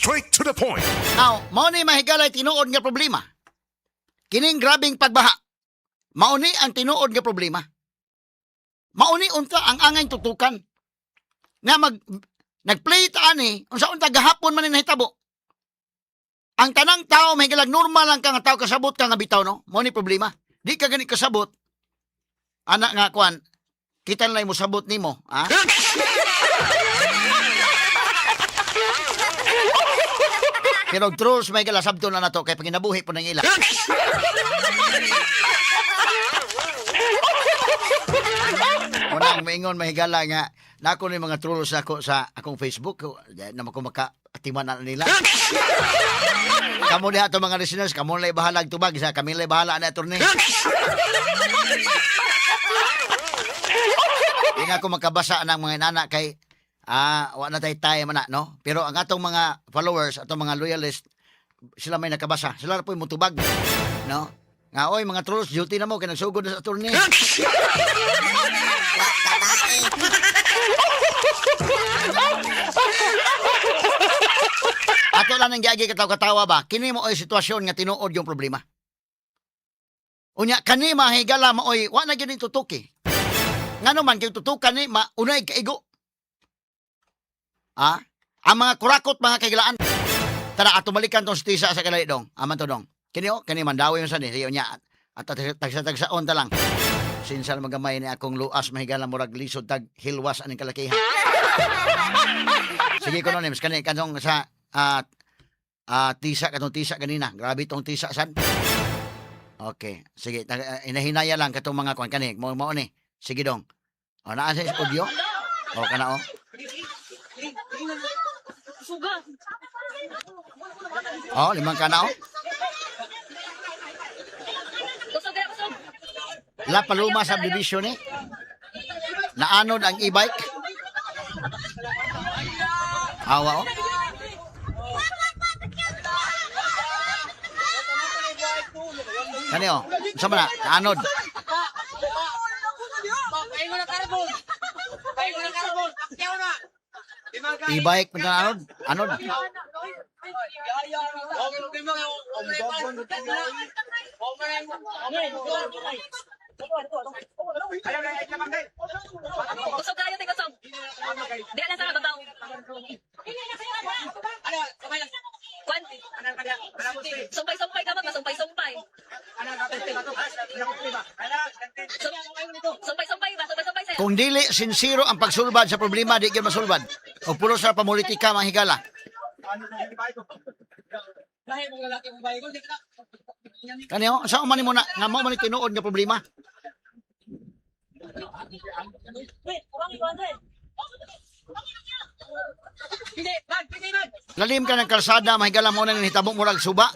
Straight to the point. Now, mao ni, mga higala, tinuod nga problema. Kining grabing pagbaha. Mao ni ang tinuod nga problema. Mao ni unta ang angay tutukan. Nga nagplay ta ani, unsa unta gahapon man ni nahitabo. Ang tanang tao, mga higala, normal lang ka nga tao, kasabot ka nga bitaw, no? Mao ni problema. Di ka gani kasabot. Anak nga kuan, kita na lang mo sabot nimo, ha? Pero trolls, may gala, sabto na nato kay panginabuhi po ng ila. Unang maingon, mahigala, nga nako ni mga trolls ako sa akong Facebook di na ko maka-atiman na nila. Kamo diha to, mga listeners, kamo lay bahalag tubag sa kami lay bahala na, attorney. Di na ako makabasa ng mga inana kay wa na tay time na, no. Pero ang atong mga followers, atong mga loyalist, sila may nakabasa. Sila ra po'y mutubag, no? Nga oy, mga trolls, duty na mo kay nagsugod na sa attorney. Ato lang ang giagi katawa-katawa ba? Kini mo oy sitwasyon nga tinuod yung problema. Unya kani, mahigala, maoy wa na gyud ni tutuki. Ngano man kay tutukan ni maunay kaigo. Ah, ang mga kurakot, mga kagilaan. Tara, ato balikan tong tisa sa kalay dong. Aman to dong. Kini oh, kini mandawi yung sani sige unya. At tagsa-tagsaon ta lang. Sinsa na magamay ni akong luas, mahigala, murag lisod tag hilwas aning kalakihan. Sige ko nims kani kanong sa tisa, katong tisa ganina. Grabe tong tisa san. Okay, sige, inahinaya lang katong mga kuan kani mo mao ni. Sige dong. O, naa sa audio? O kana oh. Suga. Oh, limang kana oh. Kusog na kusog. La Paloma subdivision ni. Naanod ang e-bike. Awa oh. Kani oh, unsa man na? Naanod. Pahingo na carbon. Pahingo na carbon. Akyaw na. E-bike man naanod. Anod. Kusog kayo tay kusog. Di lang sa babaw. Kwan. Sumpay-sumpay ka ba? Sumpay-sumpay. Sumpay-sumpay ba? Sumpay-sumpay sa'yo. Kung dili sincero ang pagsulbad sa problema, di gyud masulbad. O pulos sa pamulitika, mga higala. Kani oh, sa man nimo na nga mao man ni tinuod nga problema? Wait, kurang 200. Lalim ka ng kalsada, mahigala, mo nang hitabo murag suba.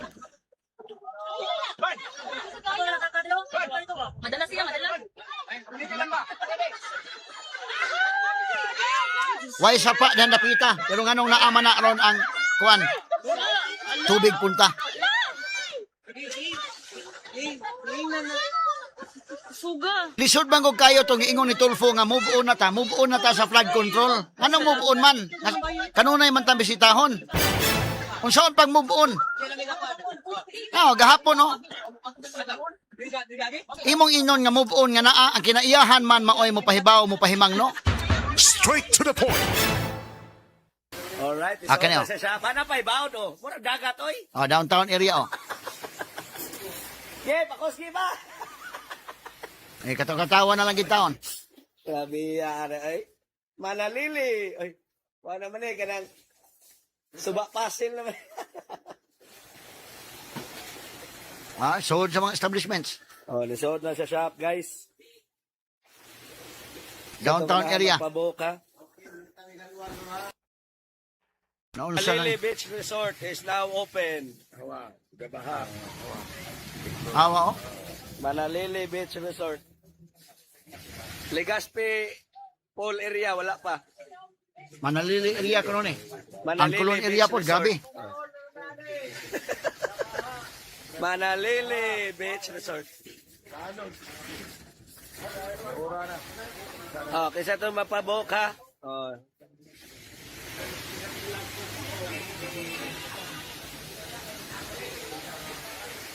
Madala siya, madala. Way sapa dan dapita, pero nganong naama na ron ang kuan? Tubig punta. Suga. Lisod man kog kayo tong giingon ni Tulfo nga move on na ta, move on na ta sa flood control. Anong move on man? Kanunay man ta bisitahon. Unsaon pag move on? Ah, gahapon no. Imong inon nga move on nga naa ang kinaiyahan man maoy mo pahibaw mo pahimang, no. Straight to the point. Alright, Ah, kani, oh. sa siya. Paano pa ibaw do? Murag dagat oy. Oh, downtown area oh. Ye, pakoski ba? Eh katawa na lang gid taon. Grabe yara ay. Manalili. Oy. Wala naman eh kanang suba pasil naman. Ah, sold sa mga establishments. Oh, lisod na sa shop, guys. Downtown area. Paboka. Naunsa Manalili lang. Beach Resort is now open. Awa, gabaha. Awa oh. Manalili Beach Resort. Legazpi Pool area wala pa. Manalili area kuno ni. Ang Manalili Kulon area Beach po, Resort. grabe. Manalili Beach Resort. Oh, kaysa ito mapabok ha. Oh.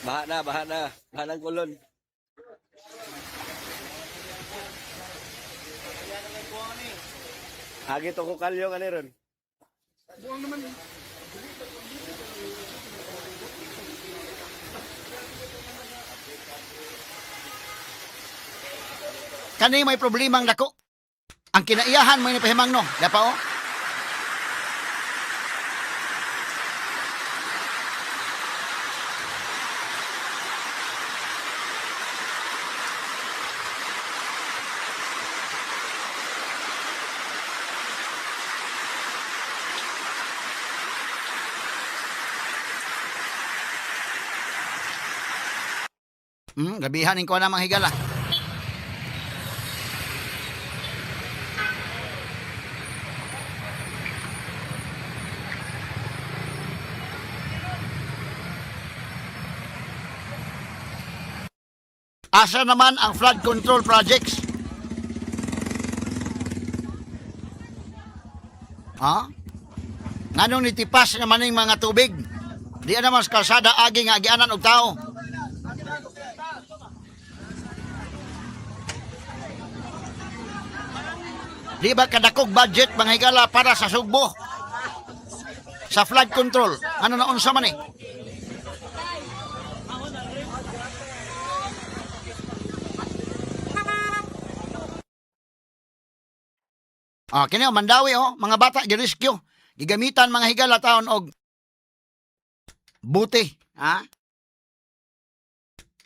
Baha na, baha na. Baha ng kulon. Agi to ko kalyo ani ron. Kani may problemang dako. Ang kinaiyahan mo ni pahimang no. Dapa oh. Gabihan ko na mga higala. Asa naman ang flood control projects? Ha? Nganong nitipas naman ning mga tubig? Di na naman sa kalsada agi nga agianan og tao. Di ba kadakog budget mga higala para sa Sugbo? Sa flood control. Ano na unsa man eh? Ah, kini oh, Mandawi oh, mga bata girescue. Gigamitan mga higala taon og buti, ha?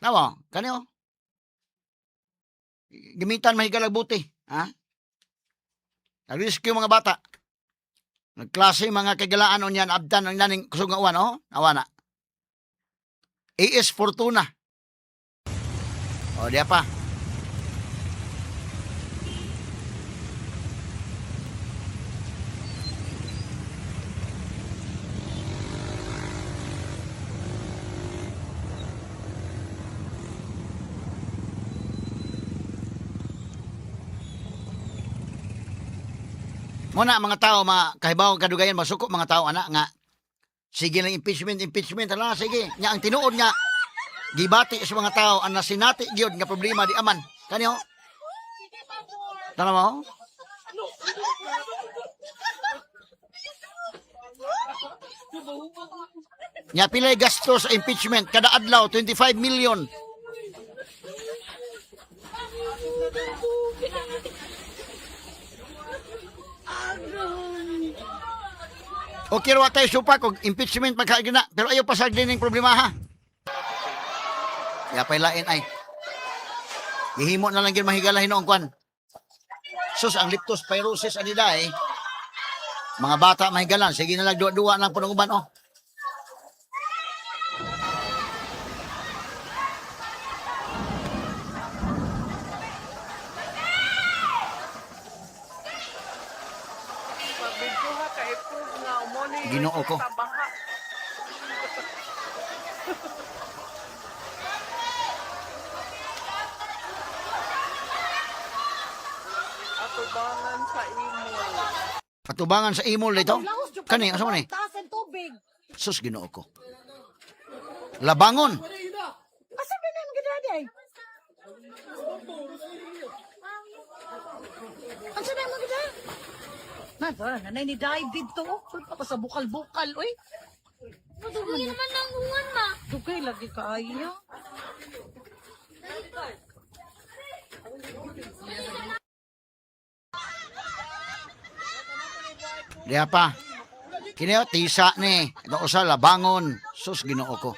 Tawa, kani oh. Gamitan mga higala buti, ha? Nag-rescue mga bata. Nagklase mga kagalaan on yan, abdan ang naning kusog nga uwan, oh. Awa na. AS Fortuna. O, diya pa. Muna mga tao, mga kahibaw kadugayan, masuko mga tao, ana nga. Sige lang impeachment, impeachment, ala, sige. Nya ang tinuod nga, gibati sa mga tao, ang nasinati gyud nga problema di aman. Kani ho? Tama mo? Nya pilay gasto sa impeachment kada adlaw 25 million. Okay ra tayo supak og impeachment pagkaagina pero ayaw pa sa ning problema ha. Ya pailain ay. Gihimo na lang gyud mahigala hinuong kwan. Sus ang leptospirosis anila eh. Mga bata mahigalan sige na lang duwa-duwa lang punong uban oh. Pabidyo ha, ka-approve nga. Umoni Ginoo ko. Sa baha. Atubangan sa imol. Patubangan sa imol dito. Kani asa man eh? Taas ang tubig. Sus Ginoo ko. Labangon. Asa ba na ang gidadi ay? Asa na ang gidadi? Na, ba, nanay ni dive dito. oh. Sulpa pa sa bukal-bukal, oy. Dugay naman ang ungan ma. Dugay lagi kaayo. Diya pa. Kini oh, tisa ni. Ito usa labangon. Sus Ginoo ko.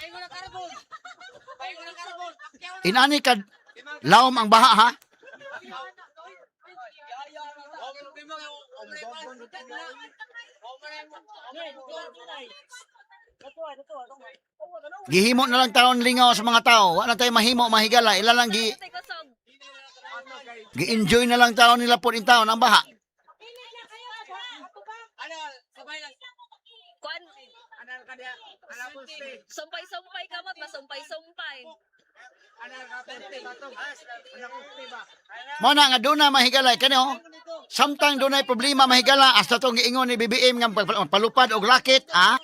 Inani kad laom ang baha ha. Gihimo na lang taon lingaw sa mga tao. Wa na tayo mahimo mahigala. Ila lang gi Tay kusog. gi-enjoy na lang taon nila po in taon ang baha. Kuan. Sumpay-sumpay kamot, masumpay-sumpay. Mo na nga doon na mahigalay kani oh. Samtang dunay problema mahigala hasta tong giingon ni BBM nga palupad og racket, ah.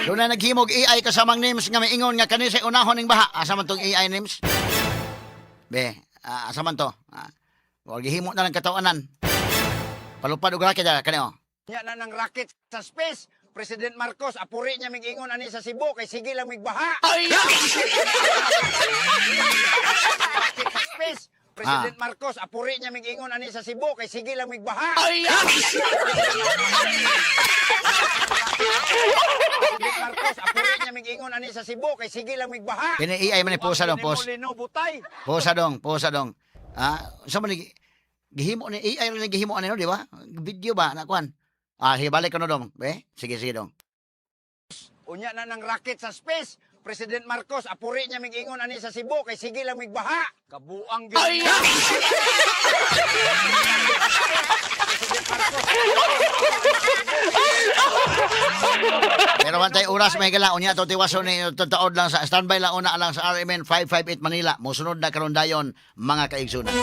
Doon na naghimog AI kasamang names nga maingon nga kani sa unahon ning baha. Asa man tong AI names? Be, asa man to? Wa gihimo na lang katawanan. Palupad og racket kani oh. Nya na ng rocket sa space. President Marcos, apuri niya mig-ingon ani sa Cebu kay sige lang migbaha. Rocket sa space. President Marcos, apuri niya mig-ingon ani sa Cebu kay sige lang migbaha. President Marcos, apuri niya mig-ingon ani sa Cebu kay sige lang migbaha. Kini AI man ni posa dong, pos. Lino butay. Posa dong, posa dong. Sa man ni gihimo ni AI rin gihimo ani no, di ba? Video ba na kuan? Sige balik ko no dong. Be, sige sige dong. Unya na ng rocket sa space. President Marcos, apuri niya mig-ingon ani sa Cebu kay sige lang migbaha. Kabuang gyud. Pero wantay oras may gala unya to tiwason ni taod lang sa standby lang una lang sa RMN 558 Manila. Mosunod na karon dayon mga kaigsunan.